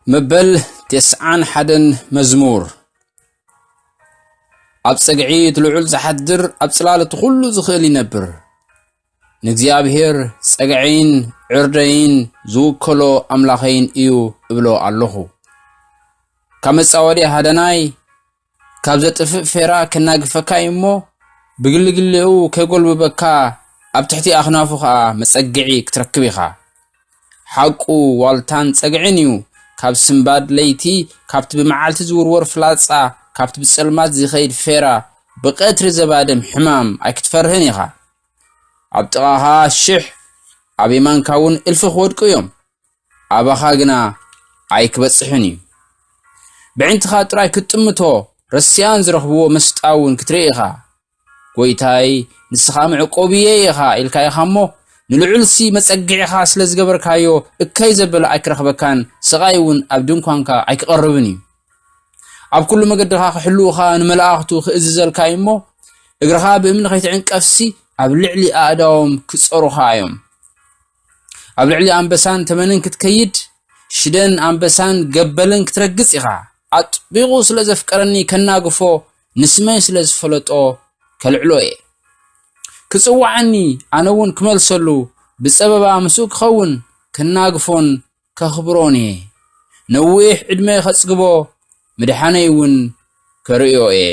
መበል ተስዓን ሓደን መዝሙር። ኣብ ጸግዒ እቲ ልዑል ዝሓድር፣ ኣብ ጽላል እቲ ኩሉ ዝኽእል ይነብር። ንእግዚኣብሔር ጸግዐይን ዕርደይን ዝውከሎ ኣምላኸይን እዩ እብሎ ኣለኹ። ካብ መጻወድያ ሃደናይ፣ ካብ ዘጥፍእ ፌራ ከናግፈካ እዩ እሞ፣ ብግልግሌኡ ከይጎልብበካ፣ ኣብ ትሕቲ ኣኽናፉ ኸኣ መጸግዒ ክትረክብ ኢኻ። ሓቁ ዋልታን ጸግዕን እዩ። ካብ ስንባድ ለይቲ፣ ካብቲ ብመዓልቲ ዝውርወር ፍላጻ፣ ካብቲ ብጸልማት ዝኸይድ ፌራ፣ ብቐትሪ ዘባድም ሕማም ኣይክትፈርህን ኢኻ። ኣብ ጥቓኻ ሽሕ፣ ኣብ የማንካ እውን እልፊ ክወድቁ እዮም፣ ኣባኻ ግና ኣይክበጽሕን እዩ። ብዕንትኻ ጥራይ ክትጥምቶ፣ ረሲኣን ዝረኽብዎ መስጣ እውን ክትርኢ ኢኻ። ጎይታይ፣ ንስኻ መዕቆብየይ ኢኻ ኢልካ ኢኻ እሞ፣ ንልዑልሲ መጸግዒኻ ስለ ዝገበርካዮ፣ እከይ ዘበለ ኣይክረኽበካን፣ ስቓይ እውን ኣብ ድንኳንካ ኣይክቐርብን እዩ። ኣብ ኩሉ መገድኻ ክሕልዉኻ ንመላእኽቱ ክእዝዘልካ እዩ እሞ፣ እግርኻ ብእምኒ ከይትዕንቀፍሲ፣ ኣብ ልዕሊ ኣእዳዎም ክጸሩኻ እዮም። ኣብ ልዕሊ ኣንበሳን ተመንን ክትከይድ፣ ሽደን ኣንበሳን ገበልን ክትረግጽ ኢኻ። ኣጥቢቑ ስለ ዘፍቀረኒ ከናግፎ፣ ንስመይ ስለ ዝፈለጦ ከልዕሎ እየ። ክጽውዓኒ፣ ኣነ እውን ክመልሰሉ፣ ብጸበባ ምስኡ ክኸውን፣ ከናግፎን ከኽብሮን እየ። ነዊሕ ዕድመ ከጽግቦ፣ ምድሓነይ እውን ከርእዮ እየ።